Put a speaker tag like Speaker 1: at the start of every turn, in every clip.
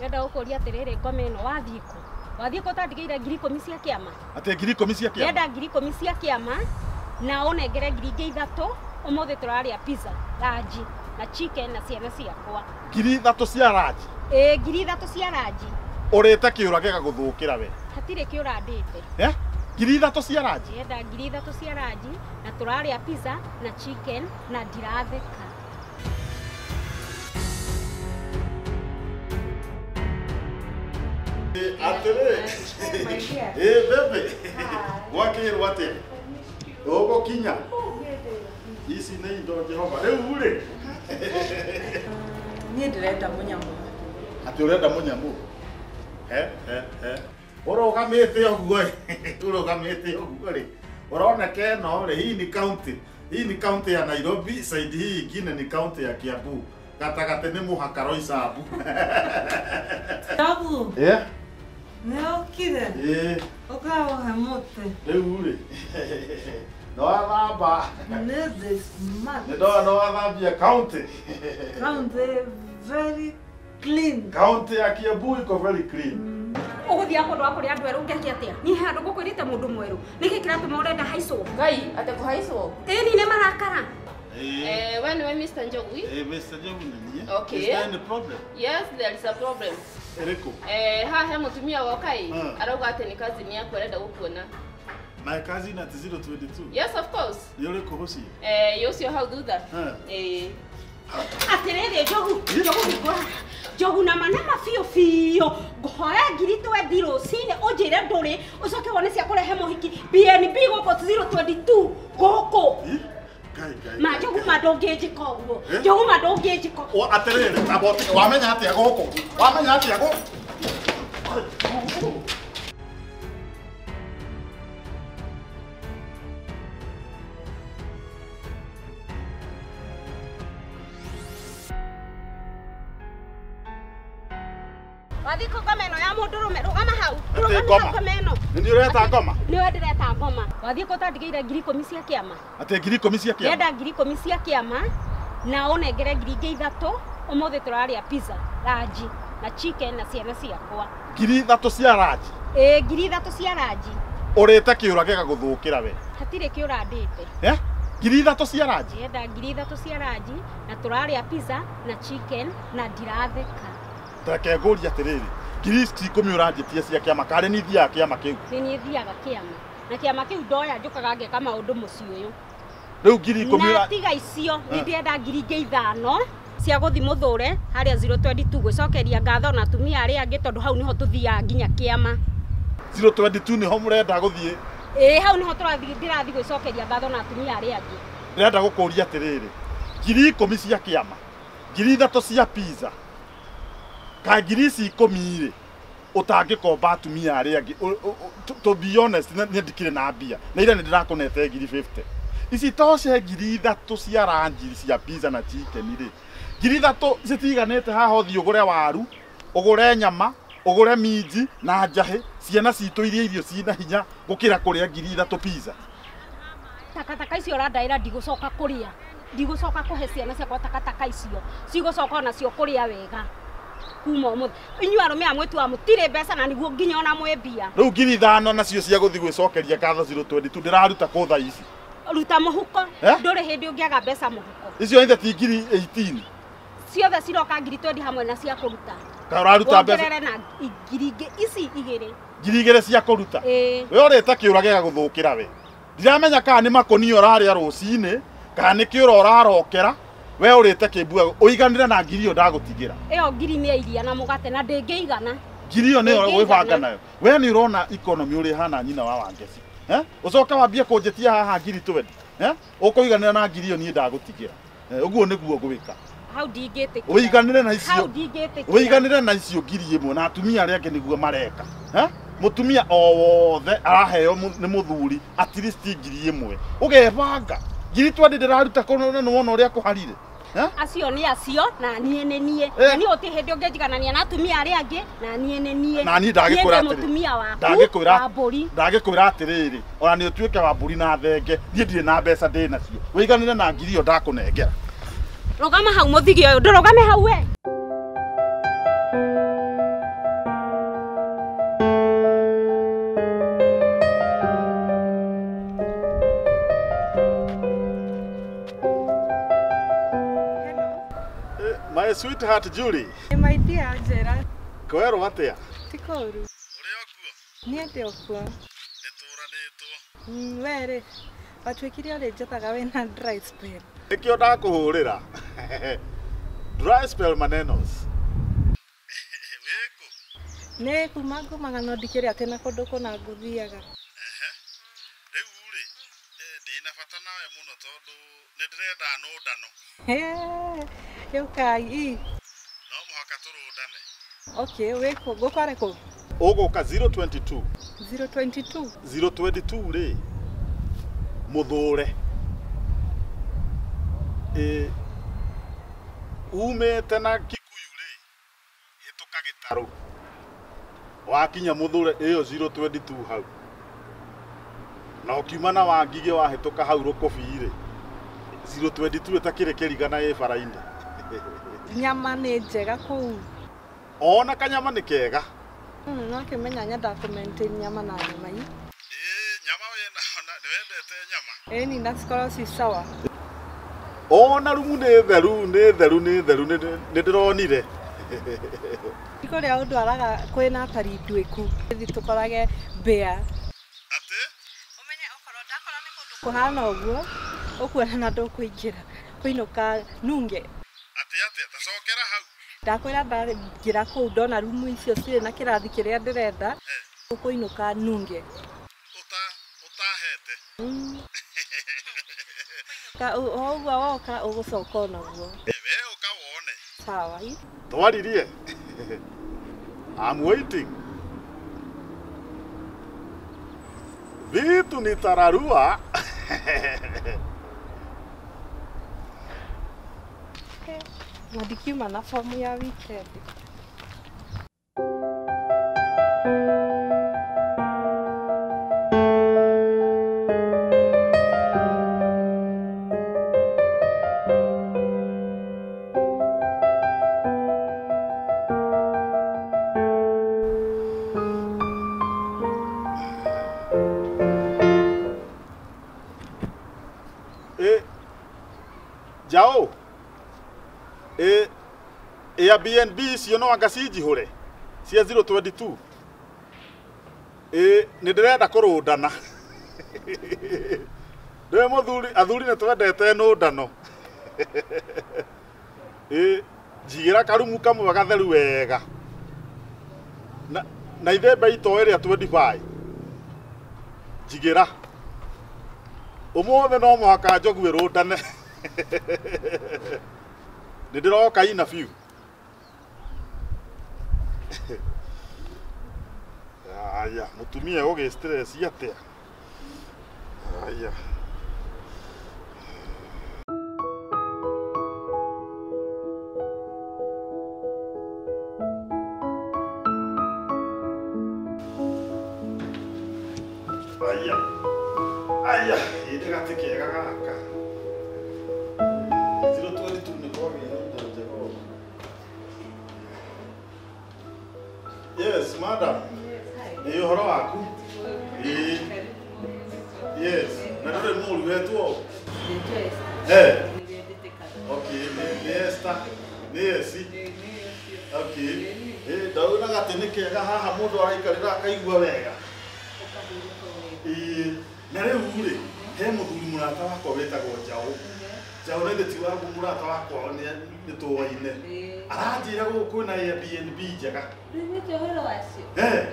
Speaker 1: Ndĩrenda gũkũria atĩrĩrĩ ngoma ĩno wathiĩ kũ? Wathiĩ kũ ũtandigĩire 10,000 cia kĩama?
Speaker 2: Atĩ 10,000 cia kĩama?
Speaker 1: Ndĩrenda 10,000 cia kĩama na ũnengere 3,000 ũmũthĩ tũrarĩa pizza, ranji na chicken na ciana ciakwa.
Speaker 2: 3,000 cia ranji?
Speaker 1: Ĩĩ 3,000 cia ranji.
Speaker 2: Ũrĩte kĩũra gĩgagũthũkĩra we.
Speaker 1: Hatirĩ kĩũra ndĩte.
Speaker 2: Eh? 3,000 cia ranji?
Speaker 1: Ndĩrenda 3,000 cia ranji na tũrarĩa pizza na chicken na ndiratheka.
Speaker 2: Atĩrĩ. Ĩ bebe. Gwakĩrwo atĩa? Ũgũkinya? Ici nĩ indo Jehova. Rĩu rĩ.
Speaker 3: Niĩ ndĩrenda mũnyamũ.
Speaker 2: Atĩ ũrenda mũnyamũ? He he he. Ũrũgamĩte ũguo ĩ. Ũrũgamĩte ũguo rĩ. Ũroneka ĩno rĩ, hii ni county. Hii ni county ya Nairobi, side hii ingine ni county ya Kiambu. Gatagatĩ nĩ mũhaka Roysambu.
Speaker 3: Tabu.
Speaker 2: Eh?
Speaker 3: Nĩ ũkire?
Speaker 2: Ĩĩ.
Speaker 3: Ũkaũhe mũtĩ.
Speaker 2: Rĩu rĩ. No wathamba.
Speaker 3: Nĩ the smart.
Speaker 2: Nĩ ndona no wathambia county.
Speaker 3: County very clean.
Speaker 2: County ya Kiambu iko very clean.
Speaker 1: Ũgũthiaga kũndũ wa kũrĩa andũ erũ ũngĩakia atĩa? Niĩ he handũ ngũkwĩrĩte mũndũ mwerũ. Nĩkĩ kĩratũma ũrenda haicwo?
Speaker 4: Ngai, atĩ kũhaicwo?
Speaker 1: Ĩni nĩ marakara.
Speaker 4: We niwe Mr. Njogu?
Speaker 2: Mr. Njogu nĩ niĩ.
Speaker 4: Okay.
Speaker 2: Is there any problem?
Speaker 4: Yes, there is a problem.
Speaker 2: Ĩrĩkũ?
Speaker 4: Haha he mũtumia woka ĩ, arauga atĩ nĩ cousin yaku arenda gũkuona.
Speaker 2: My cousin at 022?
Speaker 4: Yes, of course.
Speaker 2: Nĩ ũrĩkũ ũcio?
Speaker 4: Ũcio hau thutha.
Speaker 1: Atĩrĩrĩ Njogu, Njogu hingũra. Njogu na manama biũ biũ. Ngũhoya 20,000 rũcinĩ ũnjĩre ndũrĩ, ũcoke wone cia kũrehe mũhiki BNB gũkũ 022 gũkũ. Ma Njogu ma ndũngĩnjĩka ũguo. Njogu ma ndũngĩnjĩka.
Speaker 2: O atĩrĩrĩ, amba ũtige, wamenya atĩa gũkũ? Wamenya atĩa gũkũ?
Speaker 1: Wathiĩ kũ ngoma ĩno ya mũndũrũme? Rũgama hau. Rũgama hau ngoma ĩno.
Speaker 2: Nĩ niĩ ũreta ngoma?
Speaker 1: Nĩwe ndĩreta ngoma. Wathiĩ kũ ũtandigĩire 10,000 cia kĩama?
Speaker 2: Atĩ 10,000 cia kĩama?
Speaker 1: Ndĩrenda 10,000 cia kĩama na ũnengere 3,000 ũmũthĩ tũrarĩa pizza, ranji na chicken na ciana ciakwa.
Speaker 2: 3,000 cia ranji?
Speaker 1: Ĩĩ 3,000 cia ranji.
Speaker 2: Ũrĩte kĩũra gĩgagũthũkĩra we.
Speaker 1: Hatirĩ kĩũra ndĩte.
Speaker 2: Eh? 3,000 cia ranji?
Speaker 1: Ndĩrenda 3,000 cia ranji na tũrarĩa pizza na chicken na ndiratheka.
Speaker 2: Reke ngũrie atĩrĩrĩ, 10,000 ũranjĩtie cia kĩama, karĩ niĩ thiaga kĩama kĩu?
Speaker 1: Nĩ niĩ thiaga kĩama. Na kĩama kĩu ndoya njũkaga ngeka maũndũ mũciĩ ũyũ.
Speaker 2: Rĩu 10,000
Speaker 1: Na tiga icio, nĩ ndĩrenda 5,000 cia gũthiĩ mũthũre harĩa 022 gwĩcokeria ngatho na atumia arĩa angĩ tondũ hau nĩho tũthiaga nginya kĩama.
Speaker 2: 022 nĩho mũrenda gũthiĩ?
Speaker 1: Ĩĩ hau nĩho tũrathiĩ, ndĩrathiĩ gwĩcokeria ngatho na atumia arĩa angĩ.
Speaker 2: Ndĩrenda gũkũria atĩrĩrĩ, 10,000 cia kĩama, 3,000 cia pizza, ka 10,000 rĩ, ũtangĩkomba atumia arĩa angĩ. To be honest, niĩ ndikĩrĩ na mbia. Na ira nĩ ndĩrakũnete 50,000. Ici toce 3,000 cia ranji cia pizza na chicken rĩ. 3,000 citiganĩte haha ũthiĩ ũgũre waru, ũgũre nyama, ũgũre minji na njahĩ, ciana citũ iria irio cina hinya gũkĩra kũrĩa 3,000 pizza.
Speaker 1: Takataka icio ũrandaĩra ndigũcoka kũrĩa. Ndigũcoka kũhe ciana ciakwa takataka icio. Cigũcoka onacio kũrĩa wega. Kuma ũmũthĩ. Inyuĩ arũme a mwĩtu wa mũtirĩ mbeca na nĩguo nginya ona mwĩ mbia.
Speaker 2: Rĩu 5,000 nacio cia gũthiĩ gwĩcokeria ngatho 022 ndĩraruta kũ thaa ici?
Speaker 1: Ruta mũhuko. Ndũrĩ hĩndĩ ũngĩaga mbeca mũhuko.
Speaker 2: Icio ithe ti 18,000.
Speaker 1: Ciothe ciroka 20,000 hamwe na cia kũruta.
Speaker 2: Ka ũraruta mbeca?
Speaker 1: Wongerere na 2,000 ici igĩrĩ.
Speaker 2: 2,000 cia kũruta?
Speaker 1: Ĩĩ.
Speaker 2: We ũrĩte kĩũra gĩgagũthũkĩra we. Ndiramenya kana nĩ makũnia ũrarĩa rũcinĩ, kana nĩ kĩũra ũrarokera. We ũrĩte kĩmbua ũiganĩre na 1,000 ĩyo ndagũtigĩra.
Speaker 1: Ĩyo 1,000 nĩ ya iria na mũgate na ndĩngĩigana.
Speaker 2: 1,000 ĩyo nĩyo ũgwĩbanga nayo. We nĩ ũrona economy ũrĩa ĩhana nyina wa Wangeci. Ũcoke wambie kũnjĩtia haha 20,000. Ũkũiganĩra na 1,000 ĩyo niĩ ndagũtigĩra. Ũguo nĩguo ngwĩka.
Speaker 1: Hau ndingĩtĩkĩra.
Speaker 2: Ũiganĩre na icio.
Speaker 1: Hau ndingĩtĩkĩra.
Speaker 2: Ũiganĩre na icio 1,000 na atumia arĩa angĩ nĩguo mareka. Mũtumia o wothe araheo nĩ mũthuri at least 1,000. Ũgebanga. 20,000 ndĩraruta kũ nĩ wona ũrĩa kũharire.
Speaker 1: Acio nĩ acio na niĩ nĩ niĩ. Na niĩ gũtirĩ hĩndĩ ũngĩnjiganania na atumia arĩa angĩ na niĩ nĩ niĩ.
Speaker 2: Na niĩ ndagĩkwĩra atĩrĩ.
Speaker 1: Mũtumia waku wa mbũri.
Speaker 2: Ndagĩkwĩra atĩrĩrĩ, ona nĩ ũtuĩke wa mbũri na thenge, niĩ ndirĩ na mbeca ndĩ nacio. Wĩiganĩre na 1,000 ĩyo ndakũnengera.
Speaker 1: Rũgama hau mũthigi ũyũ, ndũrũgame hau we.
Speaker 2: My sweetheart Julie.
Speaker 3: My dear Gerard.
Speaker 2: Kwerwo atia?
Speaker 3: Ti kũũru.
Speaker 2: Ũrĩ o kuo?
Speaker 3: Niĩ ndĩ o kuo.
Speaker 2: Nĩtũranĩtwo.
Speaker 3: We rĩ, watuĩkire ũrĩ njathaga wĩna dry spell.
Speaker 2: Nĩkĩo ndakũhũrĩra. Dry spell manenos. Wĩkũ?
Speaker 3: Nĩ kuma ngumaga no ndikĩrĩ atĩ na kũndũ kũna ngũthiaga.
Speaker 2: Rĩu rĩ, ndĩna bata nawe mũno tondũ nĩ ndĩrenda nũndano.
Speaker 3: Yũkai.
Speaker 2: No mũhaka tũrũndane.
Speaker 3: Okay, wĩkũ? Ngũkore kũ?
Speaker 2: Ũgũka 022.
Speaker 3: 022?
Speaker 2: 022 rĩ, mũthũre. Umĩte na Kikuyu rĩ, hĩtũka gĩtarũ. Wakinya mũthũre ĩyo 022 hau. Na ũkiuma na Wangigĩ wahĩtũka hau Rũkũbi rĩ, 022 ĩtakĩrĩ kĩriga na ĩ bara-inĩ.
Speaker 3: Nyama nĩ njega kũu.
Speaker 2: Ona kanyama nĩ kega.
Speaker 3: No kĩmenya nyendaga kũ maintain nyama na nyama ii.
Speaker 2: Nyama nĩ wendete nyama?
Speaker 3: Ĩni na cikorwo ci sawa.
Speaker 2: Ona rumu nĩ theru, nĩ theru, nĩ theru, nĩ ndĩronire.
Speaker 3: Ti kũrĩa ũndwaraga kwĩna atari nduĩku. Thiĩ tũkorage mbĩa.
Speaker 2: Atĩ?
Speaker 3: Ũmenye okorwo ndakora nĩ kũndũ kũhana ũguo, ũkuona na ndũkũingĩra. Kũinũka nunge.
Speaker 2: Atĩ atĩa? Ta cokera hau.
Speaker 3: Ndakwĩra ndaingĩra kũu ndona rumu icio cirĩ na kĩrathi kĩrĩa ndĩrenda, ũkũinũka nunge.
Speaker 2: Ũtahete?
Speaker 3: O ũguo woka ũgũcoka onaguo.
Speaker 2: We ũka wone.
Speaker 3: Sawa.
Speaker 2: Twaririe. I'm waiting. Vitu nitararua.
Speaker 3: Na ndikiuma na fomu ya weekend.
Speaker 2: Jao. Airbnb icio no anga cinjihũre cia 022. Nĩ ndĩrenda kũrũndana. Ndĩwe mũthuri, athuri nĩ twendete nũndano. Njigĩra karumu kamwe gatheru wega. Na ithembe ito ĩrĩa 25. Njigĩra. Ũmũthĩ no mũhaka njogu ĩrũndane. Nĩ ndĩroka ina biũ. Aya, mũtumia egũgĩ stress atĩa? Aya. Aya. Aya, ĩndĩ gatĩ kega gaka. 022 nĩ kwagĩire indo njega ũguo. Yes, madam.
Speaker 4: Yes, hi.
Speaker 2: Nĩ ũhoro waku? Yes, na ndũrĩ mũru wetwo? Eh. Okay, nĩ Esther. Nĩ Esi. Okay. Ndauga gatĩ nĩ kega haha mũndũ araikarĩra akaigua wega. Na rĩu rĩ, he mũthuri mũrata wakwa wĩtagwo Njaũ. Njaũ nĩ ti waku mũrata wakwa nĩ tũwaine. Aranjĩra gũkũ kwĩna Airbnb njega.
Speaker 4: Nĩguĩte ũhoro wacio?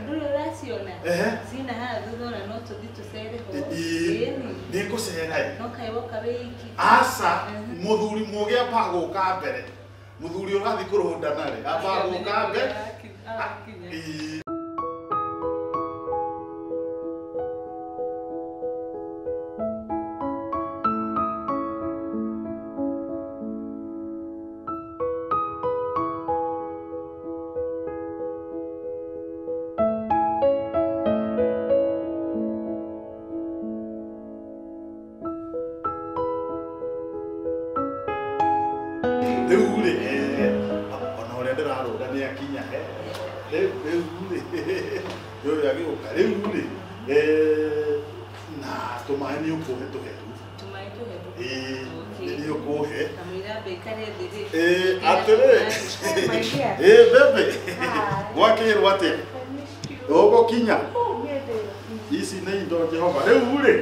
Speaker 4: Ndũrĩ ũraciona? Cina haha thutha ona no tũthiĩ tũcere ho.
Speaker 2: Nĩ ngũcera ĩ.
Speaker 4: No kaĩ woka wĩ iki?
Speaker 2: Aca, mũthuri mũgĩ ambaga gũka mbere. Mũthuri ũrathiĩ kũrũndana rĩ, ambaga gũka mbere. Rĩu rĩ, ona ũrĩa ndĩrarũnda nĩ akinya he. Rĩu rĩ, ũyũ agĩũka. Rĩu rĩ, na tũmaĩ nĩ ũkũhe tũhehu.
Speaker 4: Tũmaĩ tũhehu.
Speaker 2: Ĩĩ, nĩ ũkũhe. ũkũhe.
Speaker 4: Kamũira mbĩkare thĩ rĩ.
Speaker 2: Atĩrĩ. Bebe. Gwakĩrwo atĩa? Ũgũkinya. Ici nĩ indo Jehova. Rĩu rĩ.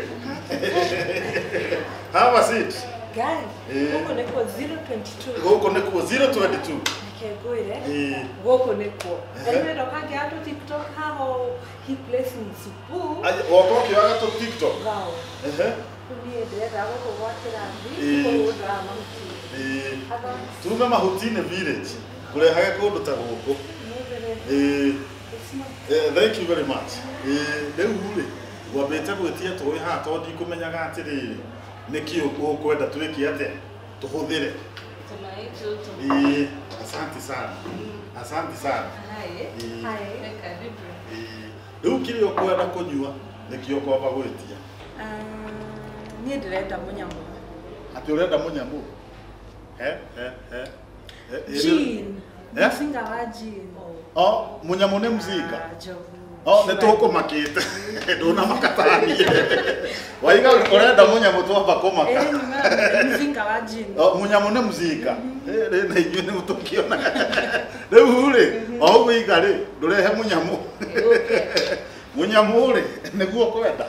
Speaker 2: Have a seat.
Speaker 3: Guy, gũkũ nĩkuo 022.
Speaker 2: Gũkũ nĩkuo 022.
Speaker 3: Reke ngwĩre. Gũkũ nĩkuo. Rĩu ndoka ngĩaga TikTok haho he place in Supu.
Speaker 2: Woka ũkĩoyaga tũ TikTok.
Speaker 3: Wow.
Speaker 2: Ehe.
Speaker 3: Niĩ ndĩrenda gũkũ gwa kĩrathi kũrũnda mahuti.
Speaker 2: Tume mahuti-inĩ village. Kũrehage kũndũ ta gũkũ. Thank you very much. Rĩu rĩ ngwambĩte gwĩtia tũĩ haha tondũ ndikũmenyaga atĩrĩrĩ nĩkĩ ũkwenda twĩke atĩa tũhũthĩre. Asante sana. Asante sana. Rĩu kĩrĩa ũkwenda kũnyua nĩkĩo ũkwamba gwĩtia.
Speaker 3: Niĩ ndĩrenda mũnyamũ.
Speaker 2: Atĩ ũrenda mũnyamũ? He.
Speaker 3: Gin. Mzinga wa gin.
Speaker 2: Oh, mũnyamũ nĩ mzinga? Oh, nĩ tũkũmakĩte. Ndũnamakatanie. Waiga ũrenda mũnyamũ twamba kũmaka.
Speaker 3: Mzinga wa gin.
Speaker 2: Oh, mũnyamũ nĩ mzinga. Rĩ na inyuĩ nĩ mũtũkĩona. Rĩu rĩ, o ũguo iga rĩ, ndũrehe mũnyamũ. Mũnyamũ rĩ, nĩguo ũkwenda.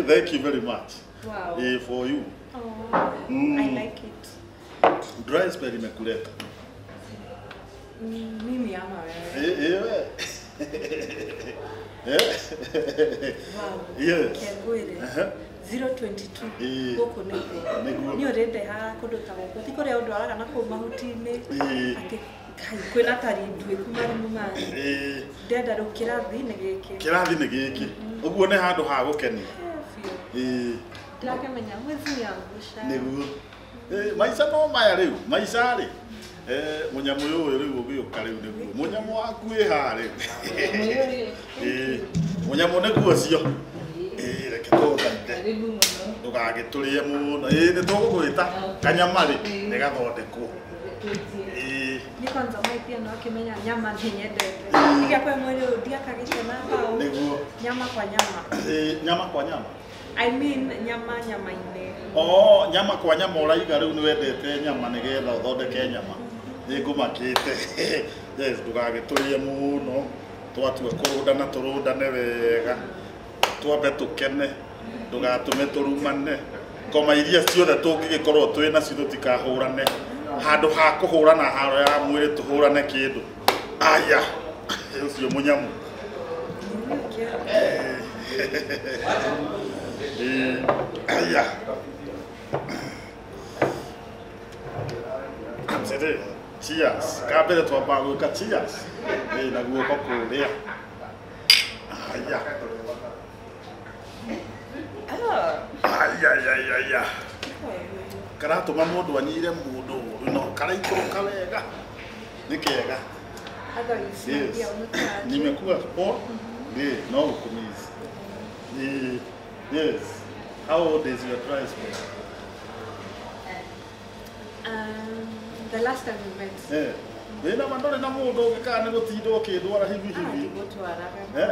Speaker 2: Thank you very much.
Speaker 3: Wow.
Speaker 2: For you.
Speaker 3: Oh, I like it.
Speaker 2: Dry spell imekuleta.
Speaker 3: Mimi ama wewe.
Speaker 2: Wewe.
Speaker 3: Wow.
Speaker 2: Yes.
Speaker 3: Kengwire. 022. Gũkũ nĩkuo. Nĩ ũrĩndehaga kũndũ ta gũkũ. Ti kũrĩa ũndwaraga na kũu mahuti-inĩ. Atĩ Kai kwĩna tari nduĩku marĩmũ maya. Ndĩrenda rĩu kĩrathi nĩ gĩkĩ.
Speaker 2: Kĩrathi nĩ gĩkĩ. Ũguo nĩ handũ ha gũkenia.
Speaker 3: Ndĩrakĩmenya mwezi nĩangusha.
Speaker 2: Nĩguo. Maica no maya rĩu. Maica rĩ. Mũnyamũ ũyũ rĩu ũgĩũka rĩu nĩguo. Mũnyamũ waku wĩ haha rĩu. Mũnyamũ nĩguo ũcio. Reke tũũthaithe. Ndũgagĩtũrĩe mũno. Nĩ tũgũgwĩta kanyama rĩ nĩgathondekwo.
Speaker 3: Ni kwanza mai pia no akimenya nyama nĩ nyendete. Ndiga kwa mwĩrĩ ũyũ ndiakagĩte na mbaũ.
Speaker 2: Nĩguo.
Speaker 3: Nyama kwa nyama.
Speaker 2: Nyama kwa nyama.
Speaker 3: I mean nyama nyama-inĩ.
Speaker 2: Oh, nyama kwa nyama ũraiga rĩu nĩ wendete nyama nĩgetha ũthondeke nyama. Nĩ ngũmakĩte. Yes, ndũgagĩtũrĩe mũno. Twatua kũrũndana tũrũndane wega. Twambe tũkene. Ndũgatũme tũrumane. Ngoma iria ciothe tũngĩgĩkorwo twĩ nacio tũtikahũrane. Handũ ha kũhũrana haro ya mwĩrĩ tũhũrane kĩndũ. Aya, ũcio mũnyamũ. Aya. Atĩrĩ, cheers. Kambere twambaga gwĩka cheers. Na guoko kũrĩa. Aya. Aya, aya, aya. Karatũma mũndũ anyire mũndũ ũru no karaikũrũka wega. Nĩ kega. Yes. Nimekuwa poa. No gũkũmiss. Yes. How old is your dry spell?
Speaker 3: The last time we met.
Speaker 2: Wĩna ma ndũrĩ na mũndũ ũngĩ kana nĩ gũtinda ũkĩndwara hivi hivi.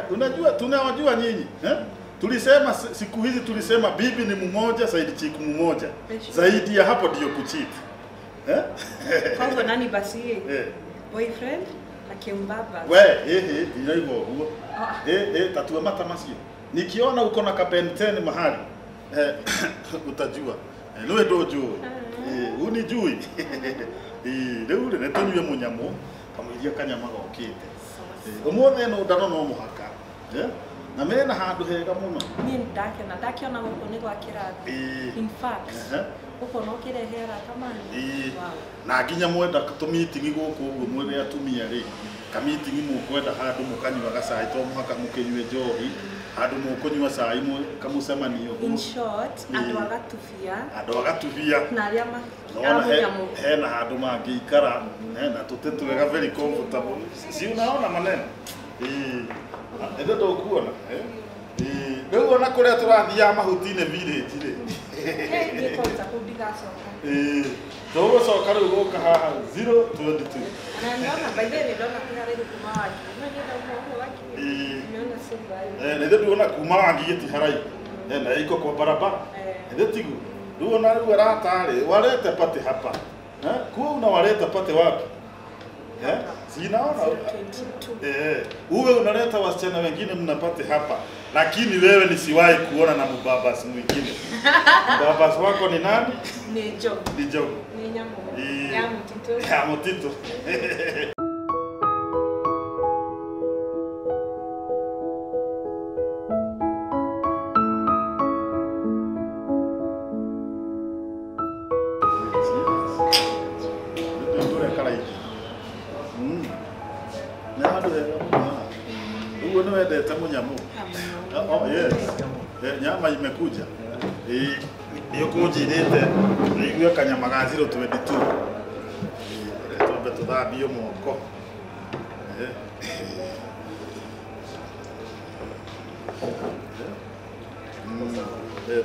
Speaker 2: Unajua tunawajua nyinyi. Tulisema siku hizi tulisema bibi ni mmoja side chick mmoja. Zaidi ya hapo ndio kucheat.
Speaker 3: Kwa hivyo nani basi? Boyfriend akimbaba.
Speaker 2: We, inaigua ũguo. Tatua mata macio. Nikiona uko na kapenteni mahali utajua. Rĩu ndũnjũĩ. Unijui. Rĩu rĩ nĩtũnyue mũnyamũ kamũiria kanyama gokĩte. Ũmũthĩ ĩno ndano no mũhaka. Na mena handũ hega mũno.
Speaker 3: Niĩ ndakena ndakiona gũkũ nĩ gwa kĩrathi. In fact, gũkũ no kĩrehe arata manyu.
Speaker 2: Na nginya mwenda tũmitingi gũkũ ũguo mwĩre atumia rĩ, kamitingi mũkwenda handũ mũkanyua gacai to mũhaka mũkĩnyue njohi, handũ mũkũnyua cai kamũcemanio.
Speaker 3: In short, andũ agatubia.
Speaker 2: Andũ agatubia.
Speaker 3: Na arĩa mũnyamũ.
Speaker 2: Hena handũ mangĩikara, hena tũtĩ twega very comfortable. Si unaona maneno? Ĩndĩ ndũkuona. Rĩu ona kũrĩa tũrathiaga mahuti-inĩ village rĩ.
Speaker 3: Niĩ kwanza kũu ndigacoka.
Speaker 2: Tũgũcoka rĩu gũka haha 022.
Speaker 3: Na ndona by the way ndona kwĩ haraihu kuma Wangi. No niĩ ndauma ũguo Wangi. Niona si mbali.
Speaker 2: Nĩ nduona kuma Wangi gĩti haraihu. Na iko kwa barabara. Ĩndĩ tiguo. Rĩu ona rĩu aratarĩ walete pate hapa. Kuwa unawaleta pate wapi? Sinaona. Uwe unaleta wasichana wengine mnapate hapa. Lakini wewe nisiwahi kuona na mbabas mwingine. Mbabas wako ni nani?
Speaker 3: Ni Jogo.
Speaker 2: Ni Jogo.
Speaker 3: Ni Nyamu. Ya Mutito.
Speaker 2: Ya Mutito. Oh yes. Nyama imekuja. Nĩũkũnjĩrĩte nĩigue kanyama ga 022. Twambe tũthambio moko.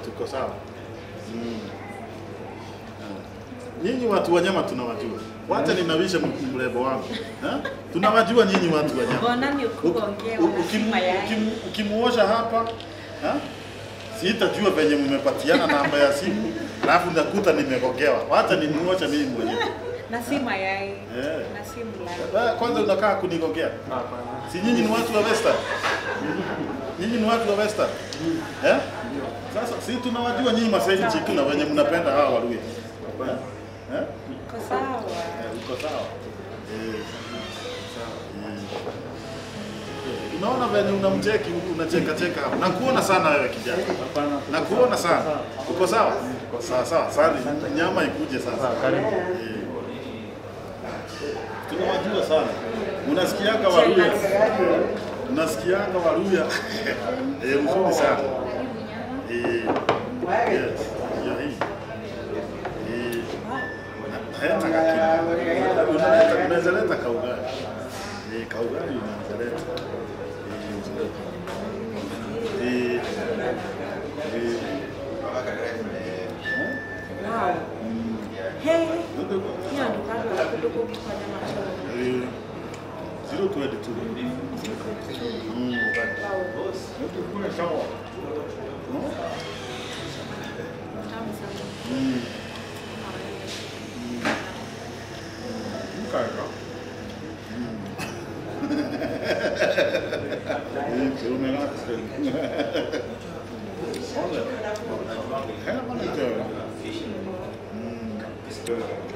Speaker 2: Tuko sawa. Nyinyi watu wa nyama tunawajua. Wacha ninawisha mrembo wangu. Tunawajua nyinyi watu wa nyama.
Speaker 3: Mbona ni ukuongea
Speaker 2: ukimuosha hapa, sitajua venye mmepatiana namba ya simu, alafu ndakuta nimegogewa. Wacha nimuosha mimi mwenyewe.
Speaker 3: Na si mayai. Na si mlango.
Speaker 2: Kwanza unakaa kunigogea.
Speaker 5: Hapana.
Speaker 2: Si nyinyi ni watu wa Western? Nyinyi ni watu wa Western? Sasa si tunawajua nyinyi Masai chiku na wenye mnapenda hawa Waluya.
Speaker 3: Uko sawa.
Speaker 2: Uko sawa. Sawa. Unaona venye unamcheki unacheka cheka hapo. Nakuona sana wewe kijana.
Speaker 5: Hapana.
Speaker 2: Nakuona sana. Uko sawa? Sawa sawa. Sasa nyama ikuje sasa.
Speaker 5: Karibu.
Speaker 2: Tunawajua sana. Unasikianga Waluya. Unasikianga Waluya. Mzuri sana. Yes. Ya hii. Unaweza leta kaugali. Kaugali unaweza leta.
Speaker 3: Wow. Hey. Hiyo ndo kando kutoka kwa nyama choma.
Speaker 2: 022. Wow.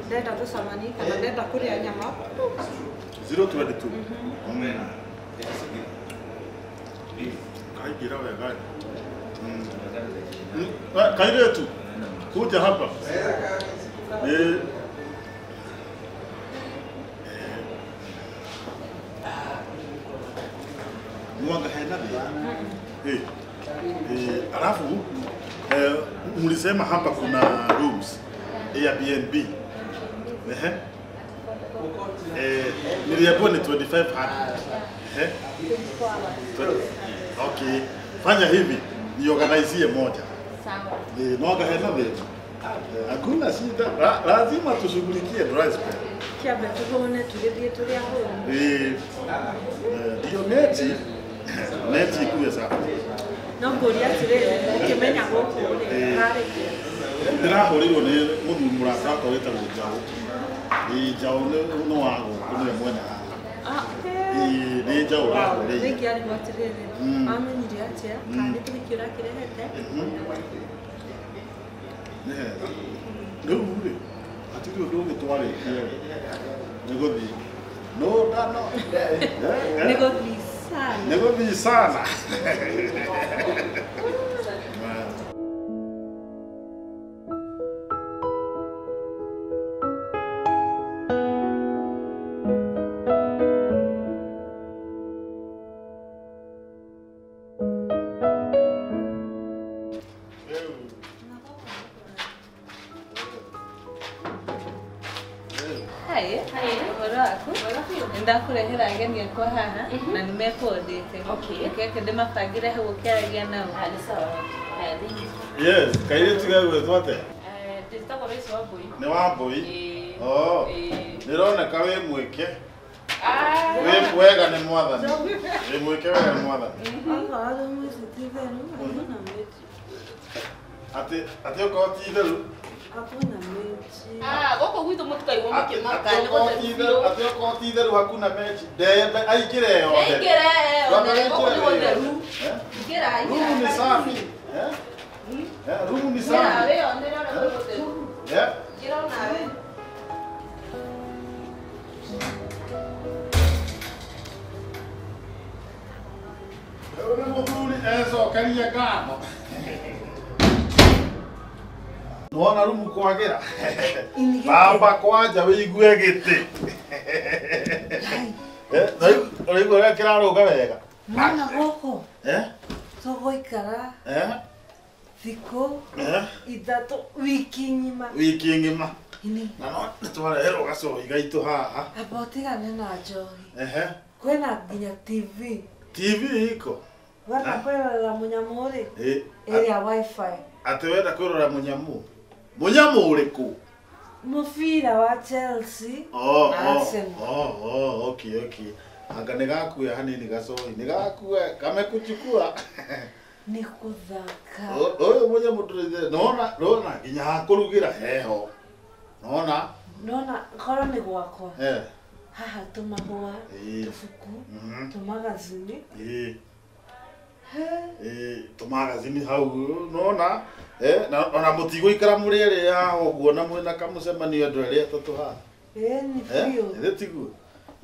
Speaker 3: Ndenda tucemanie kana ndenda kuria nyama
Speaker 2: 022. Kaingira wega. Kairetu kuja hapa. Mwanga hena bi. Alafu mlisema hapa kuna rooms Airbnb. Niliambiwa ni 2500. Okay. Fanya hivi, niorganizie moja.
Speaker 4: Sawa.
Speaker 2: Noga hena bi. Hakuna shida. Lazima tushughulikie dry spell.
Speaker 3: Kiambe tuone tulithie turia huu.
Speaker 2: Ndio neti. Neti kuwe sawa.
Speaker 3: No ngũria atĩrĩrĩ, ũkĩmenya gũkũ rĩ, harĩ kũ?
Speaker 2: Ndĩrahũrĩirwo nĩ mũthuri mũrata wakwa wĩtagwo Njaũ. Njaũ nĩ wa gũkũ nĩwe mwene haha. Nĩ Njaũ ũrahũrĩire.
Speaker 3: Rĩngĩ arigwo atĩrĩrĩ, amenyire atĩa kana nĩ kĩhiki ũrakĩrehete?
Speaker 2: Nĩ hega. Rĩu rĩ, hatirĩ ũndũ ũngĩ twarĩkia rĩ, nĩ gũthiĩ. No ndano.
Speaker 3: Nĩ gũthiĩ sana.
Speaker 2: Nĩ gũthiĩ sana.
Speaker 4: Ndakurehera ageni akwa haha na nimekũndĩte. Okay. Ndĩmabangĩre hau ũkĩaragia nao. Nĩ sawa.
Speaker 2: Yes, kairĩtu gegwĩtwo atĩa?
Speaker 4: Ndĩtagwo Lois Wambui.
Speaker 2: Nĩ Wambui? Oh. Nĩroneka wĩ mwĩke. Wĩ wega nĩ Mwathani. Wĩ mwĩke wega nĩ Mwathani. Ati okorwo ti itheru.
Speaker 3: Hakuna mechi.
Speaker 1: Ah, gũkũ gwitũ mũtikaigwo mũkĩmaka nĩ gũtheru biũ.
Speaker 2: Ati okorwo ti itheru hakuna mechi. Ndembe aingĩre yothe.
Speaker 1: Aingĩre yothe, gũkũ nĩ gũtheru. Ingĩra, ingĩra.
Speaker 2: Rumu ni safi. Rumu ni safi.
Speaker 1: Ingĩra wĩyonere ũrĩa kwĩ gũtheru. Ingĩra onawe.
Speaker 2: Rĩu nĩ mũthuri ecokeria ngatho. Nĩwona rumu kwagĩra. Baba kwanja wĩigue gĩtĩ. Ũraigua ũrĩa kĩrarũga wega.
Speaker 3: Nĩwona gũkũ? Tũgũikara thikũ ithatũ wiki ng'ima.
Speaker 2: Wiki ng'ima. Na no nĩtwareherwo gacohi gaitũ haha.
Speaker 3: Amba ũtigane na njohi. Kwĩna nginya TV.
Speaker 2: TV iko?
Speaker 3: Wenda kwĩrorera mũnyamũ rĩ? Ĩrĩa wifi.
Speaker 2: Atĩ wenda kwĩrorera mũnyamũ? Mũnyamũ ũrĩkũ?
Speaker 3: Mũbira wa Chelsea na Arsenal.
Speaker 2: Okay, okay. Anga nĩgakuoya hanini gacohi. Nĩgakuoya kamekuchukua.
Speaker 3: Nĩ gũthaka.
Speaker 2: Ũyũ mũnyamũ ndũrĩ nona nona nginya ha kũrugĩra heho. Nona?
Speaker 3: Nona korwo nĩ gwakwa. Haha tũmahũa, tũbuku, tũmagazini.
Speaker 2: Tũmagazini hau nona na ona mũtigũikara mũrĩ erĩ haha ũguo na mwĩna kamũcemanio andũ erĩ atatũ haha.
Speaker 3: Nĩ biũ.
Speaker 2: Ĩthĩ tiguo?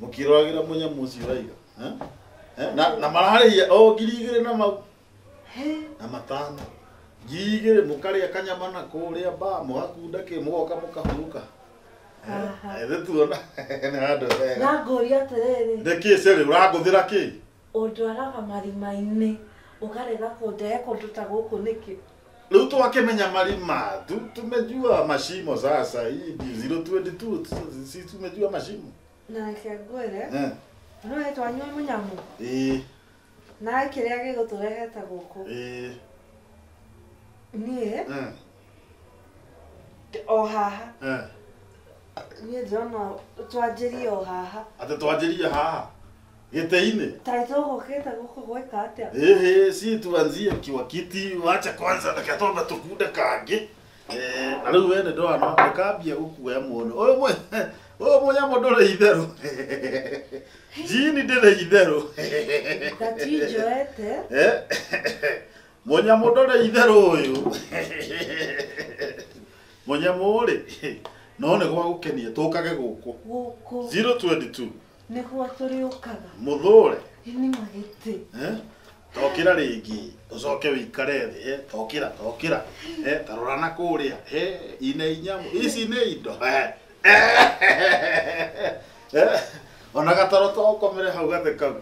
Speaker 2: Mũkĩroragĩra mũnyamũ ũcio ũraiga. Na mararĩhia o 2,000 na mau. Na 5. 2,000 mũkarĩa kanyama na kũrĩa ba mũgakunda kĩ mũgoka mũkahurũka. Ĩthĩ tuona nĩ handũ hega.
Speaker 3: Na ngũria atĩrĩrĩ.
Speaker 2: Nĩkĩ Sherry ũrangũthĩra kĩ?
Speaker 3: Ũndwaraga marima-inĩ ũkarega kũndehe kũndũ ta gũkũ nĩkĩ?
Speaker 2: Rĩu twakĩmenya marima tumejua mashimo sasa hii 022 si tumejua mashimo.
Speaker 3: Na reke ngwĩre. No twanyua mũnyamũ. Na kĩrĩa gĩgũtũrehete gũkũ. Niĩ o haha. Niĩ ndĩrona twanjĩrie o haha.
Speaker 2: Atĩ twanjĩrie haha? Gĩtĩ-inĩ?
Speaker 3: Ta tũgũkĩte gũkũ gwĩka atĩa?
Speaker 2: Si tuanzie kiwa kiti, wacha kwanza reke twambe tũkunde kangĩ. Na rĩu we nĩ ndona nĩkambia gũkuoya mũno. Ũyũ mũnyamũ ndũrĩ itherũ. Jini ndĩrĩ itherũ.
Speaker 3: Gatinjoete.
Speaker 2: Mũnyamũ ndũrĩ itherũ ũyũ. Mũnyamũ rĩ, no nĩ gwa gũkenia tũkage gũkũ.
Speaker 3: Gũkũ.
Speaker 2: 022.
Speaker 3: Nĩguo tũrĩũkaga.
Speaker 2: Mũthũre.
Speaker 3: Nĩ magĩtĩ.
Speaker 2: Tokĩra rĩngĩ ũcoke wĩikare thĩ tokĩra tokĩra ta rora na kũrĩa ine inyamũ ici nĩ indo ona gatoro to ũkomere hau gatĩ kau.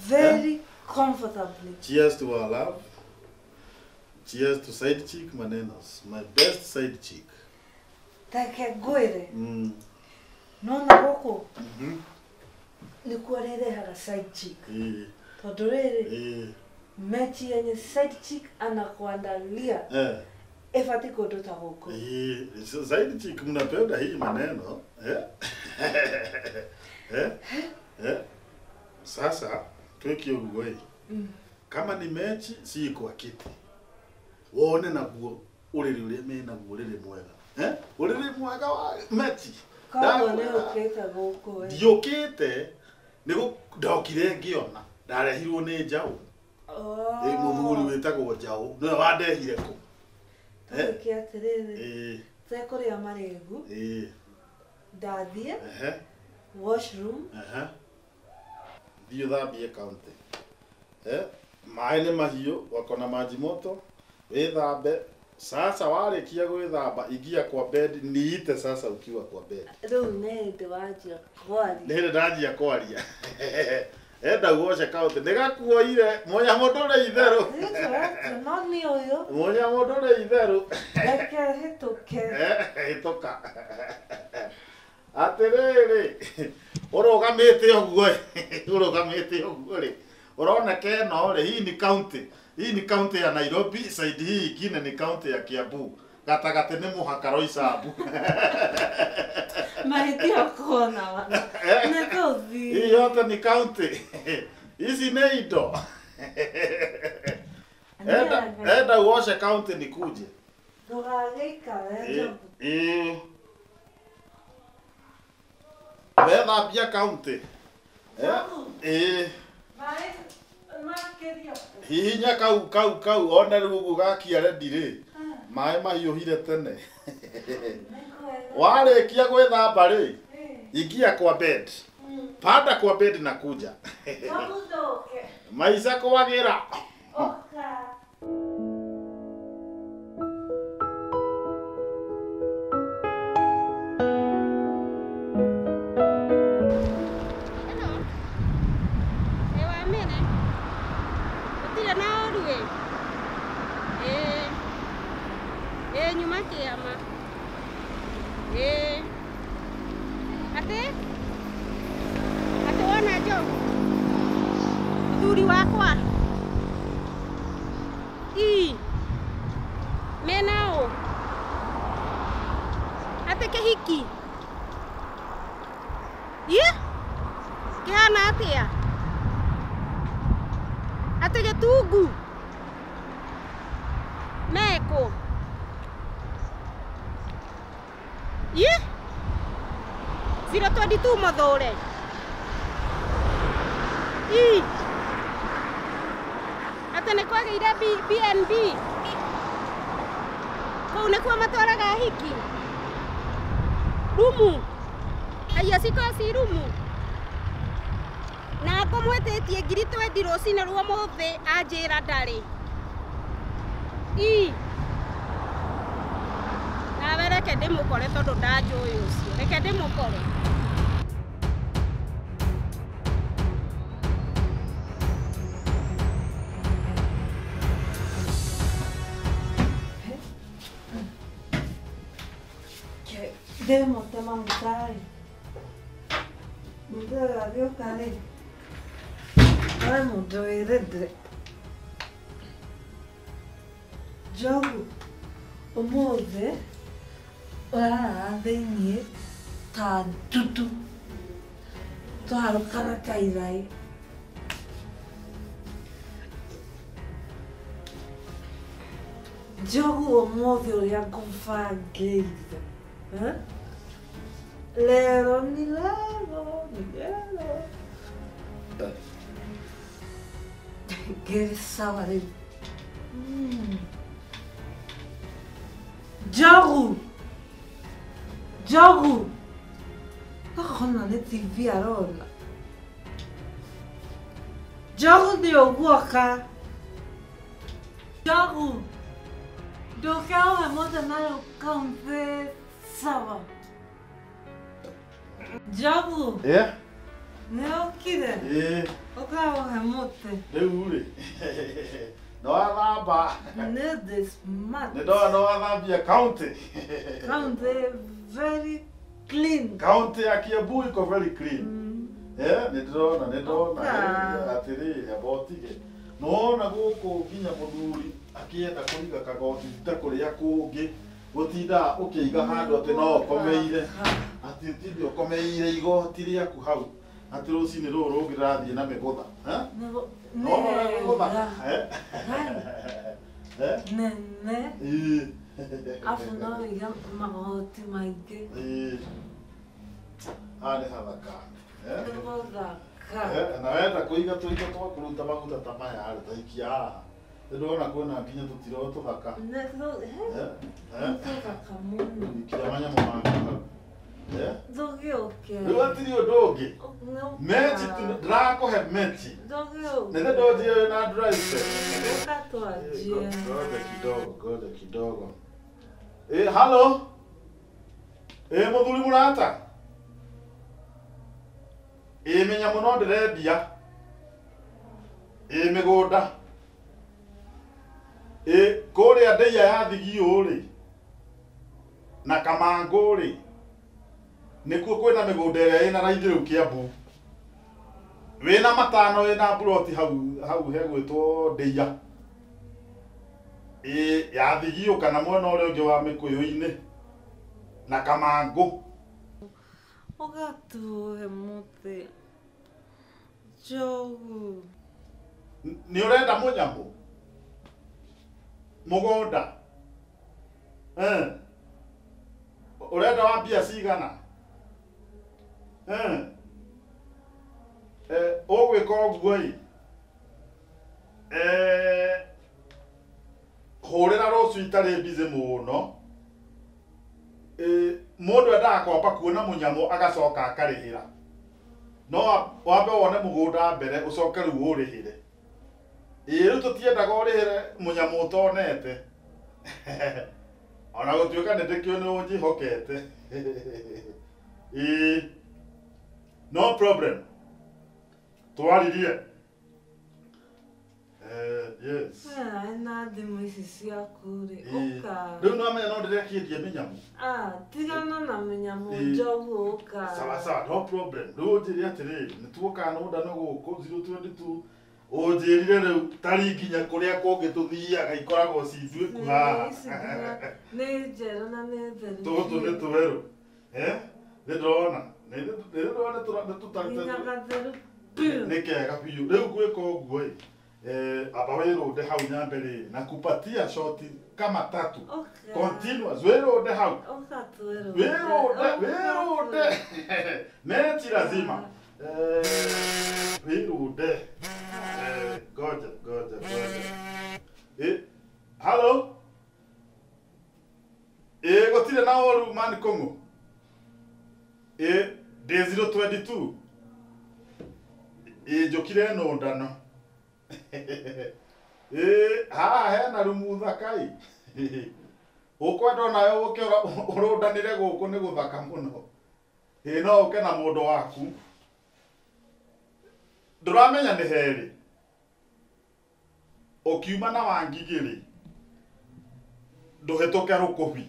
Speaker 3: Very comfortably.
Speaker 2: Cheers to our love. Cheers to side chick manenos. My best side chick.
Speaker 3: Take ngwĩre. Nona gũkũ. Nĩkuo rĩrehaga side chick. Tondũ rĩrĩ mechi yenye side chick anakuandalia ĩbatiĩ kũndũ ta gũkũ.
Speaker 2: Side chick mnapenda hii maneno. Sasa twĩke ũguo ĩ. Kama ni mechi si kwa kiti. Wone naguo ũrĩrĩ ũrĩa menaguo ũrĩrĩ mwega. Ũrĩrĩ mwega wa mechi.
Speaker 3: Koguo nĩ ũkĩte gũkũ ĩ.
Speaker 2: Ndiũkĩte nĩ ndokire ngĩona ndarehirwo nĩ njaũ. Mũthuri wĩtagwo njaũ nĩwe wandehire kũ.
Speaker 3: Twĩke atĩrĩrĩ. Tũkũrĩa marĩgu. Ndathiĩ washroom.
Speaker 2: Thiĩ ũthambie kaunti. Maĩ nĩ mahiũ wako na maji moto wĩthambe. Sasa warĩkia gwĩthamba ingia kwa bed niite sasa ukiwa kwa bed.
Speaker 3: Rĩu nĩ hĩndĩ wanjia kwaria.
Speaker 2: Nĩ hĩndĩ ndanjia kwaria. Enda guoce kaunti nĩgakuoire mũnyamũ ndũrĩ itherũ.
Speaker 3: No nĩ ũyũ.
Speaker 2: Mũnyamũ ndũrĩ itherũ.
Speaker 3: Reke hĩtũke.
Speaker 2: Hĩtũka. Atĩrĩrĩ ũrũgamĩte ũguo ũrũgamĩte ũguo rĩ ũrona keno rĩ hii ni kaunti. Hii ni kaunti ya Nairobi, side hii ingine ni kaunti ya Kiambu. Gatagatĩ nĩ mũhaka Roysambu.
Speaker 3: Mahĩtia kona wana. Nĩ tũthiĩ.
Speaker 2: Hii yote ni kaunti. Ici nĩ indo. Enda uoshe kaunti nikuje.
Speaker 3: Ndũgagĩikare Njogu.
Speaker 2: Ĩĩ. Wethambia kaunti. Ĩĩ.
Speaker 3: Maĩ makĩria.
Speaker 2: Hihinya kau kau kau one rĩu ũguo gakia rendi rĩ. Maĩ mahiũhire tene. Warĩkia gwĩthamba rĩ, ingia kwa bed. Panda kwa bed na kuja. Maisha kwagĩra.
Speaker 3: Oka.
Speaker 1: Hello. Ewa mene. Gũtirĩ na ũru ĩ. Ĩĩ. Ĩĩ nyuma kĩama. Ĩĩ. Atĩ? Atĩ wona Njogu? Mũthuri wakwa. Ii. Mena ũ? Atĩ kĩhiki? Ii? Kĩhana atĩa? Atĩ gĩtungu? Mekũ? Ii? 022 mũthũre. Ii. Atĩ nĩ kwagĩire BNB. Kũu nĩkuo matwaraga hiki. Rumu. Haiya ciko ci rumu. Na ngũmwĩtĩtie ngiri twendi rũcinĩ rwa ũmũthĩ anjĩra ndarĩ. Ii. Nawe reke ndĩmũkore tondũ ndanjũĩ ũcio. Reke ndĩmũkore.
Speaker 3: Ndĩmũte maguta-rĩ. Mũndũ ũyũ agĩũka-rĩ, we mũndũ wĩ ready. Njogu, ũmũthĩ ũrarara thĩiniĩ ta ndutu. Tũharũkaga ta ithai. Njogu ũmũthĩ ũrĩa ngũbangĩire. Lero ni lero ni lero. Ngĩrĩ sawa rĩu. Njogu! Njogu! Akona nĩ TV arona. Njogu nĩ ũguoka. Njogu! Ndũke ũhe mũthĩ nayo kaunti sawa. Njogu!
Speaker 2: Ĩĩ.
Speaker 3: Nĩ ũkire?
Speaker 2: Ĩĩ.
Speaker 3: Ũka ũhe mũtĩ.
Speaker 2: Rĩu rĩ. Nĩ wathamba.
Speaker 3: Nĩ ndĩ smart.
Speaker 2: Nĩ ndona nĩ wathambia kaunti.
Speaker 3: Kaunti very clean.
Speaker 2: Kaunti ya Kiambu iko very clean. Nĩ ndĩrona nĩ ndona atĩrĩrĩ amba ũtige. Nĩwona gũkũ nginya mũthuri akĩenda kũiga kagoti ta kũrĩa kũngĩ gũtindaga ũkĩiga handũ atĩ no ũkomeire atĩ ũtinde ũkomeire igoti rĩaku hau atĩ rũcinĩ rũrũ rũngĩ rĩrathiĩ na mĩgũtha. Nĩwona ũrĩa mĩgũtha?
Speaker 3: Nene.
Speaker 2: Ĩĩ.
Speaker 3: Arabu no wĩige magoti maingĩ.
Speaker 2: Ĩĩ. Haha nĩ hathaka.
Speaker 3: Nĩ gũthaka.
Speaker 2: Na wenda kũiga tũindo twa kũruta maguta ta maya rĩ, ta ikia haha. Nĩ ndĩrona kwĩna nginya tũtiro tũthaka.
Speaker 3: Nĩ tũthaka mũno.
Speaker 2: Ikia manyamũ maku hau.
Speaker 3: Ndũgĩũke.
Speaker 2: Rĩu hatirĩ ũndũ ũngĩ. Mechi ndĩrakũhe mechi.
Speaker 3: Ndũgĩũke.
Speaker 2: Nĩ ndonjie wĩna drive.
Speaker 3: Ũka twanjie.
Speaker 2: Ngoja kidogo, ngoja kidogo. Halo. Mũthuri mũrata. Menya mũno ndĩrendia. Mĩgũnda. Kũrĩa ndĩia ya Thigiũ rĩ na Kamangũ rĩ nĩkuo kwĩna mĩgũnda ĩrĩa ĩna raithi rĩu Kiambu. Wĩna matano wĩna mburoti hau hau hegwĩtwo ndĩia. Ya Thigiũ kana mwena ũrĩa ũngĩ wa Mĩkũyũ-inĩ na Kamangũ.
Speaker 3: Ũgatũhe mũtĩ. Njogu.
Speaker 2: Nĩ ũrenda mũnyamũ? Mũgũnda. Ũrenda wa mbia cigana? Ũgwĩka ũguo ĩ. Hũrĩra rũciũ itarĩ busy mũno. Mũndũ endaga kwamba kuona mũnyamũ agacoka akarĩhĩra. No wambe wone mũgũnda mbere ũcoke rĩu ũrĩhĩre. Ĩĩ rĩu tũtiendaga ũrĩhĩre mũnyamũ ũtonete. Ona gũtuĩka nĩ ndĩkĩũĩ nĩ ũnjĩhokete. Ĩĩ no problem. Twaririe. Yes.
Speaker 3: Na thimũ ici ciaku rĩ, ũka.
Speaker 2: Rĩu nĩwamenya no ndĩrekĩendia mĩnyamũ.
Speaker 3: Ah, tigana na mĩnyamũ njogu ũka.
Speaker 2: Sawa sawa, no problem. Rĩu ũnjĩre atĩrĩrĩ, nĩ tuoka nũndano gũkũ 022. Ũnjĩrire rĩu tari nginya kũrĩa kũngĩ tũthiaga ikoragwo cinduĩku haha.
Speaker 3: Nĩ njerũ na nĩ theru.
Speaker 2: Tũtũ nĩ twerũ. Nĩ ndĩrona. Nĩ ndĩrona nĩ tũtarĩte.
Speaker 3: Nginya gatheru biũ.
Speaker 2: Nĩ kega biũ. Rĩu gwĩka ũguo ĩ. Aba wĩrũnde hau nyambe rĩrĩ na kupatia shoti kama tatu.
Speaker 3: Okay.
Speaker 2: Continuous wĩrũnde hau.
Speaker 3: Ũka twĩrũnde.
Speaker 2: Wĩrũnde, wĩrũnde. Mechi lazima. Wĩrũnde. Goja, goja, goja. Hello? Gũtirĩ na ũru man Kũng'ũ. Ndĩ 022. Njũkire nũndano. Haha hena rumu thaka ĩ. Ũkwenda onawe ũke ũrũndanĩre gũkũ nĩ gũthaka mũno. No ũke na mũndũ waku. Ndũramenya nĩ herĩ. Ũkiuma na Wangigĩ rĩ, ndũhĩtũke rũkũbi.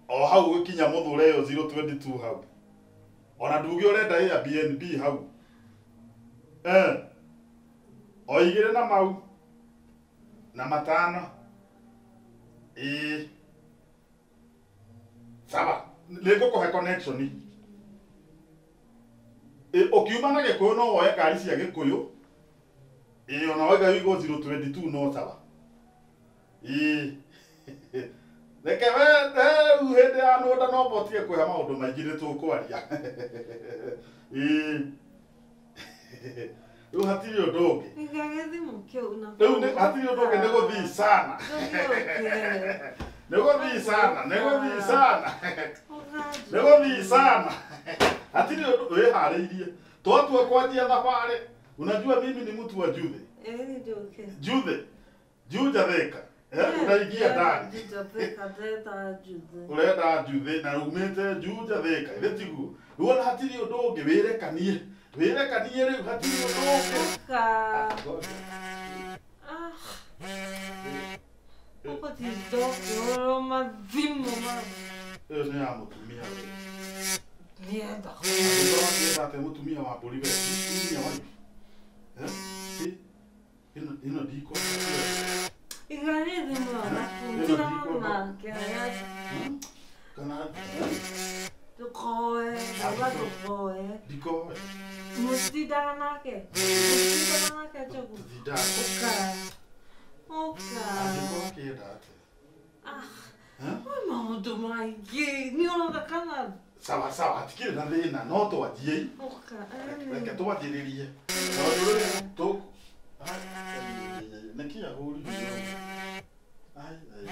Speaker 2: O hau ũgĩkinya mũthure ĩyo 022 hau. Ona nduge ũrenda Airbnb hau. O igĩrĩ na mau na matano. Sawa, nĩngũkũhe connection. Ũkiuma na Gĩkũyũ no woe ngari cia Gĩkũyũ. Ona waiga wĩigwo 022 no sawa. Reke we rĩu hĩndĩ ya nũnda no botie kwĩha maũndũ maingĩ nĩ tũkwaria. Rĩu hatirĩ ũndũ ũngĩ.
Speaker 3: Iga gĩthimũ kĩu na.
Speaker 2: Rĩu hatirĩ ũndũ ũngĩ nĩ gũthiĩ sana. Nĩ gũthiĩ sana, nĩ gũthiĩ sana. Nĩ gũthiĩ sana. Hatirĩ ũndũ wĩharĩirie. Twatua kwanjia thabarĩ. Unajua mimi ni mtu wa Juthe. Juthe. Juja Thika. Unaingia ndani.
Speaker 3: Juja Thika, ndĩrenda Juthe.
Speaker 2: Ũrenda Juthe na umĩte Juja Thika. Ithe tiguo. Rĩu ona hatirĩ ũndũ ũngĩ wĩrekanie. Wĩrekanie rĩu hatirĩ ũndũ ũngĩ.
Speaker 3: Ũka. Ũgũtinda ũkĩhũrwo mathimũ ma.
Speaker 2: Ĩyo nĩ ya mũtumia we.
Speaker 3: Nĩenda.
Speaker 2: Angĩkorwo akĩenda atĩa mũtumia wa mbũri we. Mũtumia wa ĩno ndikwenda.
Speaker 3: Iga nĩ thimũ naku tigana nake.
Speaker 2: Kana
Speaker 3: Ndũkoe, ndauga ndũkoe.
Speaker 2: Ndikoe.
Speaker 3: Mũtindaga nake. Mũtindaga nake Njogu.
Speaker 2: Tũtindaga.
Speaker 3: Ũka. Ũka.
Speaker 2: Angĩkorwo akĩenda atĩa?
Speaker 3: Kwĩ maũndũ maingĩ. Nĩ ũroga kana?
Speaker 2: Sawa sawa, hatikĩrĩ na thĩna, no twanjiei.
Speaker 3: Ũka.
Speaker 2: Reke twanjĩrĩrie. Tondũ rĩu tũ nĩkĩ ahũrire? Ai ai.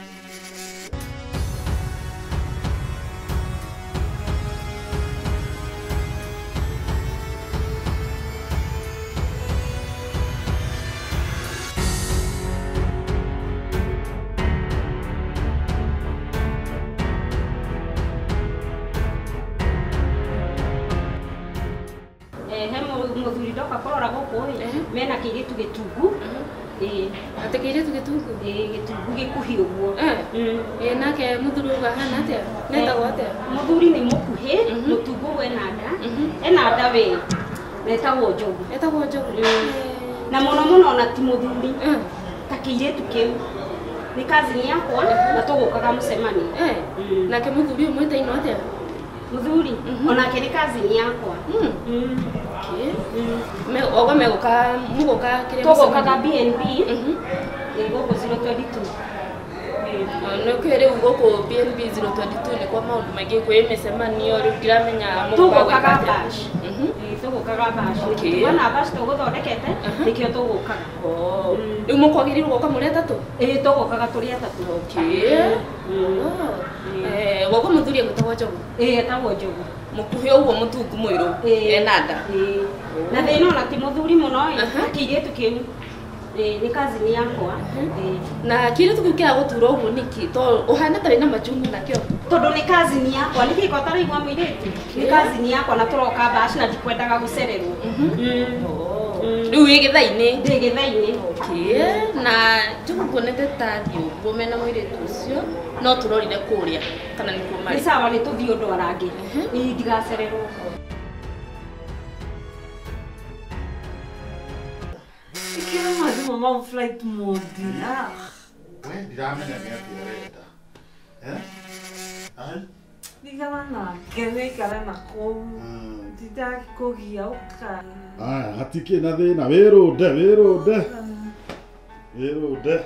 Speaker 1: He mũthuri ndoka kũrora gũkũ ĩ mena kĩirĩtu gĩtungu.
Speaker 4: Atĩ kĩirĩtu gĩtungu?
Speaker 1: Gĩtungu gĩkuhĩ ũguo.
Speaker 4: Nake mũthuri ũguo ahana atĩa? Netagwo atĩa?
Speaker 1: Mũthuri nĩ mũkuhĩ, mũtungu ũguo ena nda. Ena nda we. Na etagwo Njogu.
Speaker 4: Etagwo Njogu.
Speaker 1: Na mũno mũno ona ti mũthuri. Ta kĩirĩtu kĩu. Nĩ cousin yakwa na tũgũkaga mũcemanio.
Speaker 4: Nake mũthuri ũyũ mwĩtainwo atĩa?
Speaker 1: Mũthuri onake nĩ cousin yakwa.
Speaker 4: Okay. Ogo megũka mũgũka kĩrĩa
Speaker 1: tũgũkaga BNB. Gũkũ 022.
Speaker 4: Nĩ rĩu gũkũ BNB 022 nĩ kwa maũndũ maingĩ kwĩ mĩcemanio rĩu ndiramenya
Speaker 1: tũgũkaga bash. Tũgũkaga bash. Twana bash tũgũthondekete nĩkĩo tũgũkaga.
Speaker 4: Rĩu mũkwagĩrĩirwo gũka mũrĩ atatũ?
Speaker 1: Ĩĩ tũgũkaga tũrĩ atatũ.
Speaker 4: Gũkũ mũthuri egwĩtagwo Njogu?
Speaker 1: Ĩĩ etagwo Njogu.
Speaker 4: Mũkuhĩ ũguo mũtungu mũirũ ena nda.
Speaker 1: Na thĩna ona ti mũthuri mũno ĩ kĩirĩtu kĩu nĩ cousin yakwa.
Speaker 4: Na kĩirĩtu kĩu kĩragũtura ũguo nĩkĩ? Tondũ ũhana ta wĩna machungu nakĩo.
Speaker 1: Tondũ nĩ cousin yakwa nĩkĩ ko taraigua mũirĩtu? Nĩ cousin yakwa na tũroka bash na ndikwendaga gũcererwo.
Speaker 4: Rĩu wĩ gĩthaa-inĩ?
Speaker 1: Ndĩ gĩthaa-inĩ.
Speaker 4: Na Njogu nguonete ta thiĩ ũguo mena mũirĩtu ũcio no tũrorire kũrĩa kana nĩkuo marĩ?
Speaker 1: Nĩ sawa nĩ tũthiĩ ũndũ arangĩ. Ĩĩ ndigacererwo.
Speaker 3: Ikĩra mathimũ mau flight mode.
Speaker 2: We ndiramenya nĩ atĩa arenda. Ai?
Speaker 3: Ndigana nake nĩikare na kũu. Ndindakũgia ũka.
Speaker 2: Aya hatikĩ na thĩna wĩrũnde wĩrũnde. Wĩrũnde.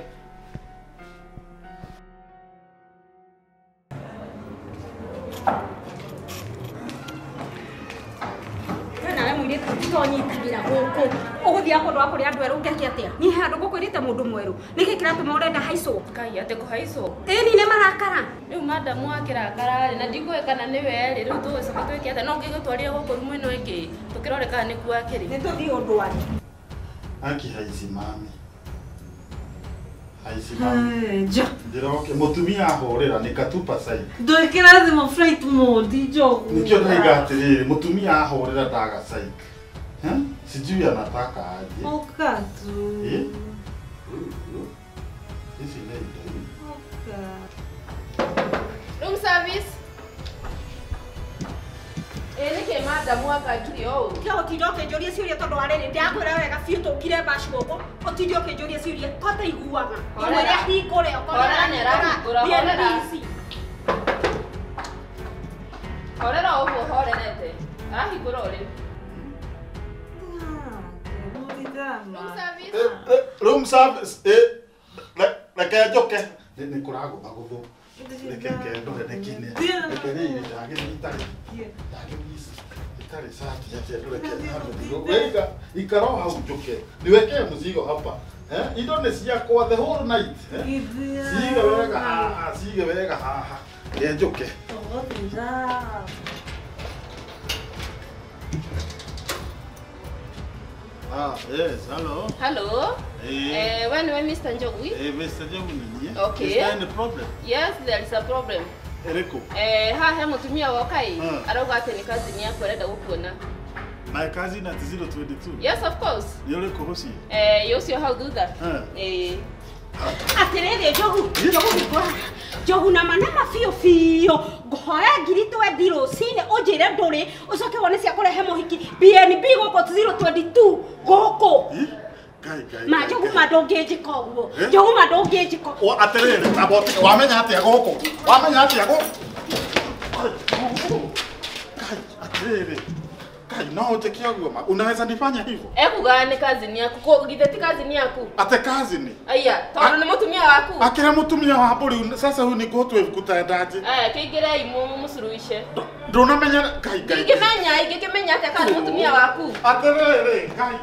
Speaker 1: Tonyitagĩra gũkũ ũgũthiaga kũndũ wa kũrĩa andũ erũ ngeke atĩa niĩ he handũ ngũkwĩrĩte mũndũ mwerũ nĩkĩ kĩratũma ũrenda haicwo
Speaker 4: Ngai atĩ kũhaicwo
Speaker 1: ĩni nĩ marakara
Speaker 4: rĩu madamu akĩrakara rĩ na ndikũĩ kana nĩwe rĩ rĩu tũgũcoka twĩke atĩa no ngĩgũtwarire gũkũ rumu ĩno ĩngĩ tũkĩrore kana nĩkuo akĩrĩ
Speaker 1: nĩ tũthiĩ ũndũ arĩ
Speaker 2: Aki haisimami haisimami ndiroke mũtumia ahũrĩra nĩ katupa side
Speaker 3: Ndwĩkĩra thimũ flight mode Njogu
Speaker 2: nĩkĩo ndaiga atĩrĩrĩ mũtumia ahũrĩra ndaga side. Sijui anataka aje.
Speaker 3: Oka tu.
Speaker 2: Hizi ni ndio.
Speaker 3: Oka.
Speaker 4: Room service. Nĩkĩ madamu akangire ũũ?
Speaker 1: Tiga gũtinda ũkĩnjũria ciũria tondũ wa rĩrĩ ndĩrakwĩra wega biũ tũkire bash gũkũ ũtinde ũkĩnjũria ciũria ko taiguaga. Ngwĩre hingũre okorwo
Speaker 4: nĩarahingũra horera. Horera ũguo horerete. Arahingũra ũrĩ.
Speaker 2: Room service. Reke njoke nĩ kũragũthagũthwo reke ndore nĩkĩ reke rĩrĩ ndagĩrĩ itarĩ sati atĩa ndoreke wega ikara o hau njoke niwekee mzigo hapa indo nĩ ciakwa the whole night cige wega haha cige wega haha reke njoke. Yes, hello.
Speaker 4: Hello. When Mr. Njogu?
Speaker 2: Mr. Njogu ni.
Speaker 4: Okay.
Speaker 2: Is there any problem?
Speaker 4: Yes, there is a problem.
Speaker 2: Eriko.
Speaker 4: Haha mutumia wokai arauga ati ni cousin yako arenda gukuona.
Speaker 2: My cousin at 022.
Speaker 4: Yes, of course.
Speaker 2: Ni uriko ucio?
Speaker 4: Ucio hau thutha.
Speaker 1: Atirĩrĩ Njogu, Njogu hingũra. Njogu nama nama biũ biũ ngũhoya ngiri twendi rũcinĩ ũnjĩre ndũrĩ ũcoke wone cia kũrehe mũhiki BNB gũkũ 022 gũkũ. Ma Njogu ma ndũngĩnjĩka ũguo. Njogu ma ndũngĩnjĩka.
Speaker 2: Atĩrĩrĩ amba wamenya atĩa gũkũ? Wamenya atĩa gũkũ? Kai atĩrĩrĩ Kai no ũnjĩke ũguo ma unaweza nifanya hivyo?
Speaker 4: Ekuga nĩ cousin yaku ko githĩ ti cousin yaku?
Speaker 2: Ate cousin?
Speaker 4: Aya tondũ nĩ mũtumia waku.
Speaker 2: Akĩra mũtumia wa mbũri sasa huyu ni gũtwe kũtendaje?
Speaker 4: Kĩingĩrei mũmũcuruice.
Speaker 2: Ndũnamenya Ngai Ngai.
Speaker 4: Ingĩmenya ingĩkĩmenya atĩa kana nĩ mũtumia waku?
Speaker 2: Atĩrĩrĩ Ngai.